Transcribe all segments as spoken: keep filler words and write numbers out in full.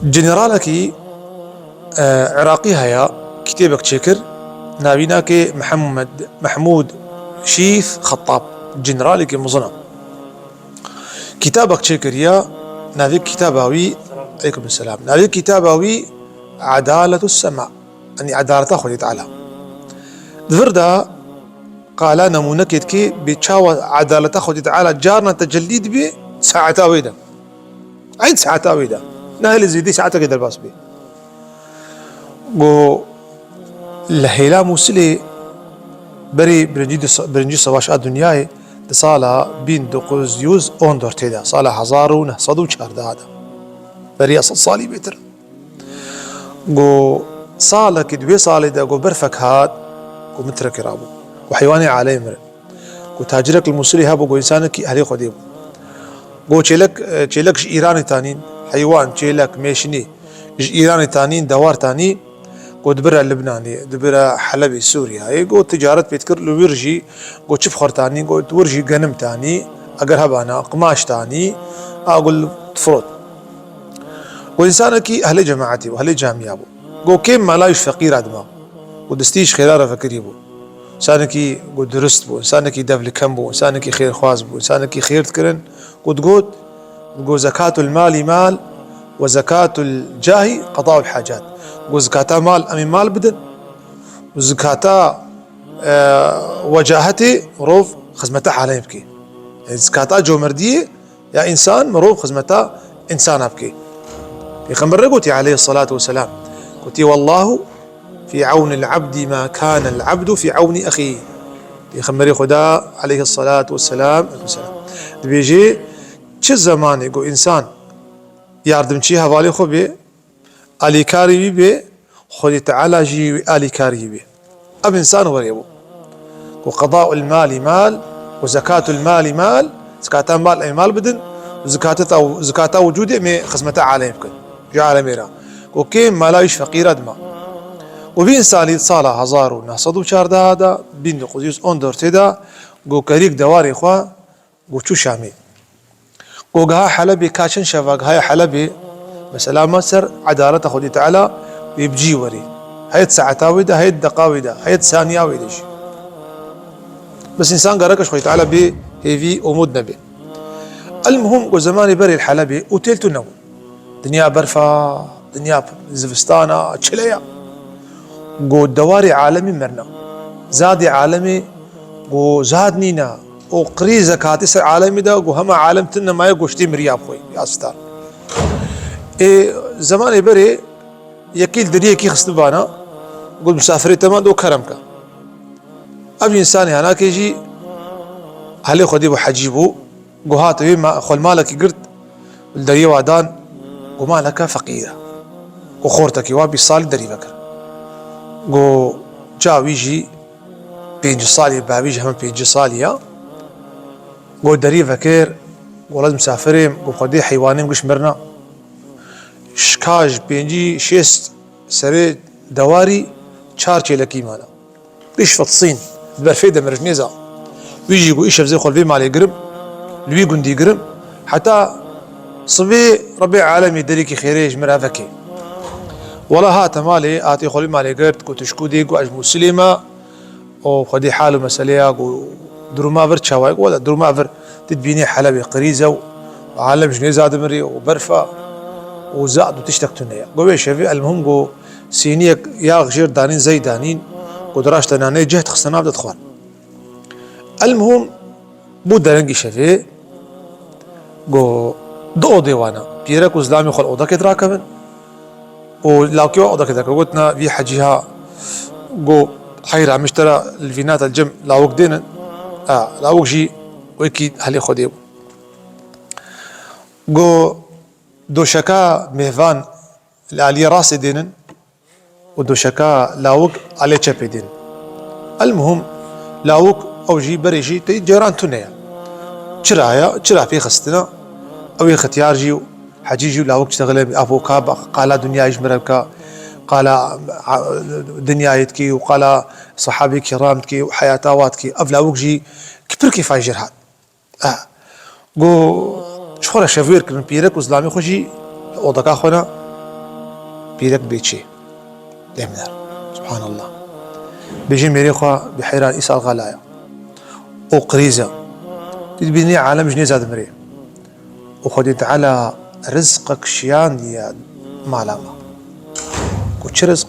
Generalekî, e, Iraqî heye, kitêbek çêkir, navî nake Mihemed, Mehmûd Şîf Xettab. Generalekî mezin e. Kitabek çêkiriye, navê kitaba wî, aleykum selam, navê kitaba wî Edaletus Sema, yanî edaleta Xwedê Teala. Di vir de qala nemûnekê dike bê çawa edaleta Xwedê Teala carna tecellî dibe saeta wê de. Eyn saeta wê de. Ne hêlê zêdî saetekê derbas bê. Go li hêla Mûsilê berî birinci du-, birinci savaşa dinyayê di sala bin dokuz yüz on dört de, sala hezar û neh sed û çardeh de. Beriya sed salî bêtir. Go salekî di wê salê de go berfek hat, go min tirekê rabû. Go heywanê aleyê mirin. Go tacirek li Mûsilê hebû, go însanekî ehlê Xwedê bû. Go çêlek, e, çêlek ji Îranê tanîn, heywan, çêlek, mêşinî ji Îranê tanîn, dewar tanî, go dibire Libnanê, dibire Helebê, Sûriyeyê, go ticaret pê dikir, li wir jî, go çi bi xwe tanî, go di wir jî genim tanî, eger hebana, qimaş tanî, a go li difirot. Go însanekî ehlê cemaetê bû, ehlê camiya bû. Go kêm mala ji feqîra dima. Go destî ji xêra re vekirî bû. Însanekî go durist bû, însanekî devlikem bû, însanekî xêrxwaz bû, însanekî xêr dikirin. Go digot, go zekatul mali mal ve zekatul cahi qadaul hacat. Go zekata mal em ê mal bidin. Û zekata, e, wecahetê mirov xizmeta alem bike. Yanî zekata comerdiyê ya însan mirov xizmeta însana bike. Pêxember ne gotî aleyhissalatu vesselam, gotî, "Wallahu fi awnil abdi ma kanel abdu fi awni axî." Pêxemberê Xweda aleyhissalatu vesselam, vesselam dibêje, çi zemanê ku însan yardimçî hevalê xwe bê, alîkarî wî bê, Xwedê Teala jî wî alîkarî bê. Ev însan werê bû. Ku qedaul malî mal, ku zekatul malî mal, zekata mal em ê mal bidin, zekata, zekata wicûdê em ê xizmeta alemê bikin. Ji alemê re. Ku kêm mala wî ji feqîra dima. Û vî însanî di sala hezar û neh sed û çardeh de, bin dokuz yüz on dört de, ku kerîk dewarê xwe, Go çû Şamê. Go geha Helebê, ka çend şeva gehaye Helebê, mesela ma ser edaleta Xwedê Teala wê bi cî werê. Heyet saeta wê de, heyet deqa wê de, heyet saniya wê de jî. Bes însan gerek ji Xwedê Teala bê hêvî, umûd nebe. Elmuhim, go zemanê berê li Helebê otêl tune bû. Dinya berfa, dinya zivistana, çile ya. Go dewarê alemî mirna. Zadê alemê go zad nîna. O qirîzek hatî ser alemî de, go hema alem tune maye, goştê miriya bi xwe ya star. Ê zemanê berê yekî li diriyekî xistibana, got, "Misafirê te man do kerem ke." Ev însanê hanakê jî helê Xwedê bû, hecî bû. Go hate wê ma-, xwe li malekî girt, li deriyê wa dan, go maleke feqîr e. Go xortekî wa bîst salî derî vekir. Go ca wî jî pêncî salî, bavî jî hemin pêncî salî ya. Go derî vekir, go lez misafirêm, go Xwedê heywanêm giş mirna. Şika ji pêncî şêst serê dewarî çar çêlekî mane. Giş fetsîn, di berfê de mirij nêza. Wî jî got, îşev zê xwe li vê malê girim, li wî gundî girim. Heta sibê Rebê alemî derîkî xêrê ji min re veke. Wela hate malê, hatê xwe li malê girt, got, "Tu ji ku dê?" Got, "Ez ji Mûsilê me." O Xwedê hal û meseleya, got, "Duruma vir çawa ye?" Got, "Wela duruma vir, tu dibînî Helebê qirîz e û alem ji nêza dimirê û berf e û zad û tiştek tune ye." Got, "Wê şevê, elmuhim," got, Sîniyek yax jêr danîn, zey danîn, ku diraşte nanê cih dixiste nav de dixwar. Elmuhim, bû derengî şevê, go du odê wana. Pîrek û zilamê xwe li odakê dirakevin û lawkê wan odakê dirakevin. Gotina vî hecî ha, go, "Heyra, min ji te re li vîna te cem lawik dênin." A, lawik jî wekî helê Xwedê bû. Go, doşeka mêvan li aliyê rastê dênin û doşeka lawik alê çepê dênin. Elmuhim, lawik ew jî berê jî tê cêran tune ye. Çira ye, çira pê xistine? Ew ê xitiyar jî û hecî jî û lawik çi dixile avoka, qala dinyayê ji min re bike, qala, a, dinyayê dikî û qala sahabê kiram dikî û heyata wa dikî. Ev lawik jî kipir kêfa jêr hat. Ah. Go, ji xwe re şevwêr kirin, pîrek û zilamê xwe jî li odeka xwe ne. Pîrek bê çê. Demner. Subhanallah. Bêjê mêrê xwe bi heyran îsal xelaya. O krîza. Tu dibînî alem ji nêza dimirê. Û Xwedê Teala rizqek şiyandiye mala me. Ku çi rizq?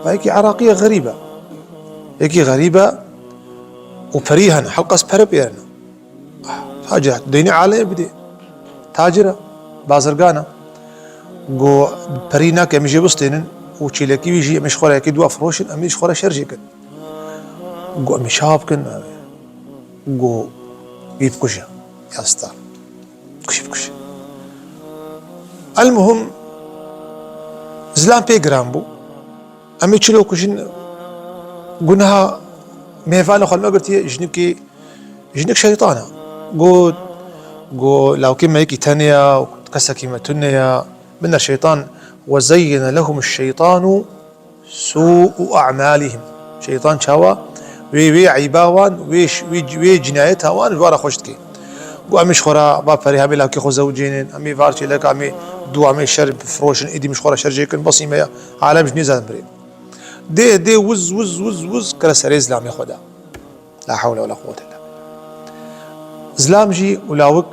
Ku yekî Iraqî ye, xerîb e. Yekî xerîb e û perî hene, hewqas pere pê hene. Tacir e, deynê aleyê bidê. Tacir e, bazirgan e. Go perî nake, em ê jê bistênin û çêlekî wî jî em ê ji xwe re yekê dua firoşin, em ê ji xwe re şer jê kin. Go em ê çawa bikin? Go wî bikuje. Ya star. Kujî bikuje. Elmuhim, zilam pê giran bû. Em ê çilo kujin, gunaha mêvanê xwe li me girtiye, jinikê, jinik şeytan e. Got, got, lawkê me yekî tenê ya, kesekî me tune ya. Biner şeytan, وزين لهم الشيطان سوء أعمالهم. Şeytan çawa? Wê, wê eyba wan, wê ş-, wê, wê cinayeta wan ji wan re xweş dike. Got, em ê ji xwe re va perê, em ê lawkê xwe zewicênin, em ê var çêleka, em ê dû, em ê şer bifiroşin, êdî em ji xwe re şer jê kin, besî me ya. Alem ji nêza dimirê. Dê, dê wiz, wiz, wiz, wiz kire serê zilamê xwe de. La hewle wela quwwete illa billah. Zilam jî û lawik,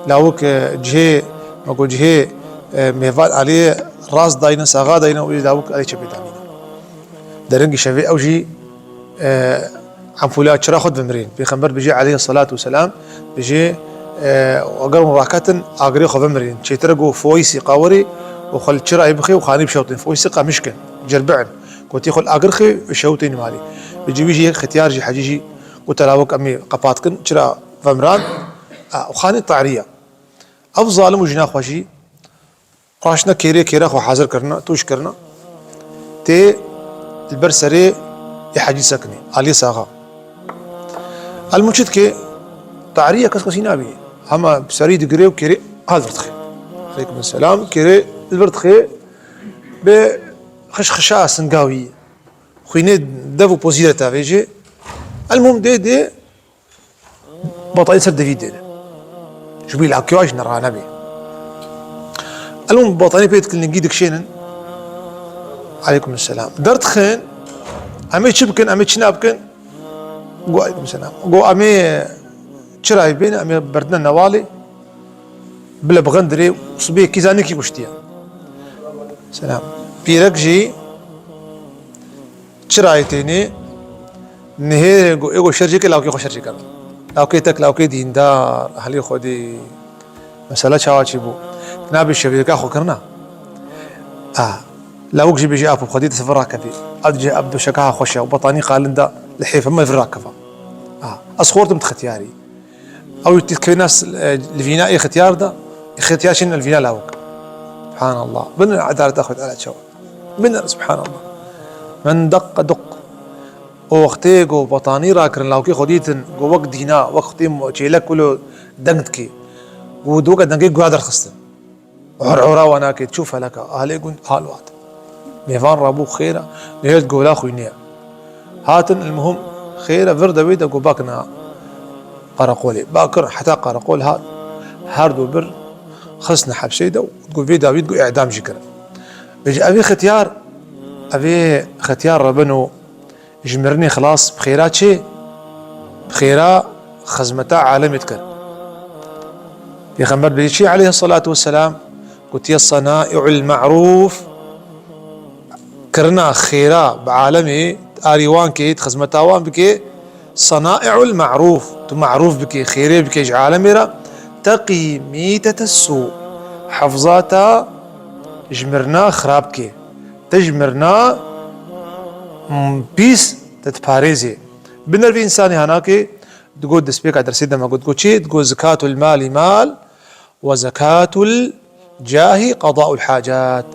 lawik, e, cihê, me got cihê, e, mêvan aliyê rast dayne, saxa dayne û lawik aliyê çepê danîne. Derengî şevê ew jî, e, empûla çira xwe dimirên. Pêxember bijê aleyhisselatu vesselam, bijê, e, eger hûn raketin, agirê xwe bimirên. Çêtir e ku foyîsî qawirê û xwe li çirayê bixê û xanî bişewtin. Foyîsî qemişk in, cerbi in. Gotî xwe li agir xê û şewtên malê. Bi civî jî yek xetiyar jî hecî jî gote lawik em ê qepat kin, çira vemiran? A, û xanî tarî ye. Ev zalim û jina xwe jî raştine kêrê, kêra xwe hazir kirine, tûj kirine. Tê li ber serê ê hecî sekinê, aliyê saxa. Elmû çi dike? Tarî ye, kes kesî nabînî. Hema serî digire û kêrê hal vir dixe. Aleykum selam. Kêrê li vir dixe. Bi xişxişa singawî, xwînê dev û pozî re tavêje. Elmuhim dê dê betanî ser devî dêne. Ji bî lawkê wan jî nera nebê. Elmuhim betanî pê dikin, lingî dikişênin. Aleykum selam. Derdixin, em ê çi bikin, em ê çi nabikin? Go aleykum selam. Go em ê çirayê bêne, em ê berdine newalê. Bile bixin dirê, sibê kî zanî kî kuştiye. Selam. Pîrek jî çirayê tênê, nihêrê go, ê go şer jê ke, lawkê xwe şer jê ke. Lawkê tek, lawkê dîndar, ehlê Xwedê. Mesele çawa çî bû? Nabê şevêka xwe kirina. A. Lawik jî bêjî, apo Xwedê, dest vir rakevî. Ev dibêje, ev duşeka xweş e û betanî qalin da, li hêf hema vir rakeva. A. Ez xortim dixetiyarî. Ew tî keyna s-, e, li vîna ê xetiyar da, ê xetiyar çin li vîna lawik. Subhanallah. Bin edaleta Xwedê Teala çawa. Bin, subhanallah. Min deqqa duq. O wextê go betanî rakirin, lawkê xwe dîtin, go wek dîna, wek xwedê mo-, çêlek wilo deng dikê. Go di weke dengê guya derxistin. Hor hora wana kê, çû feleka, ahlê gund hal wat. Mêvan rabû xêra, nihêt gola xwînê. Hatin, ilmuhim, xêra vir de wê de go bakina qereqolê. Bakir heta qereqol hat. Her du bir xistin hepsê de û go vê dawî go îdam jî kirin. Bêje evê xetiyar, evê xetiyar rebin û ji mirinê xilas bi xêra çê? Bi xêra xizmeta alemê dikir. Pêxember bêjî çi aleyhisselatu vesselam gotiye, sanai'ul ma'ruf, kirina xêra bi alemê, arî wan kê, xizmeta wan bikê, sanai'ul ma'ruf, tu ma'ruf bikê, xêrê bikê ji alemê re, teqî mîtete su, hefza te ji mirina xirab dikê. Te ji mirina, mm, pîs te diparêzê. Bi nervî însanî hanakê, digot destpêka dersê de me got, got çi? Digot zekatul malî mal we zekatul cahî qadaul hacat.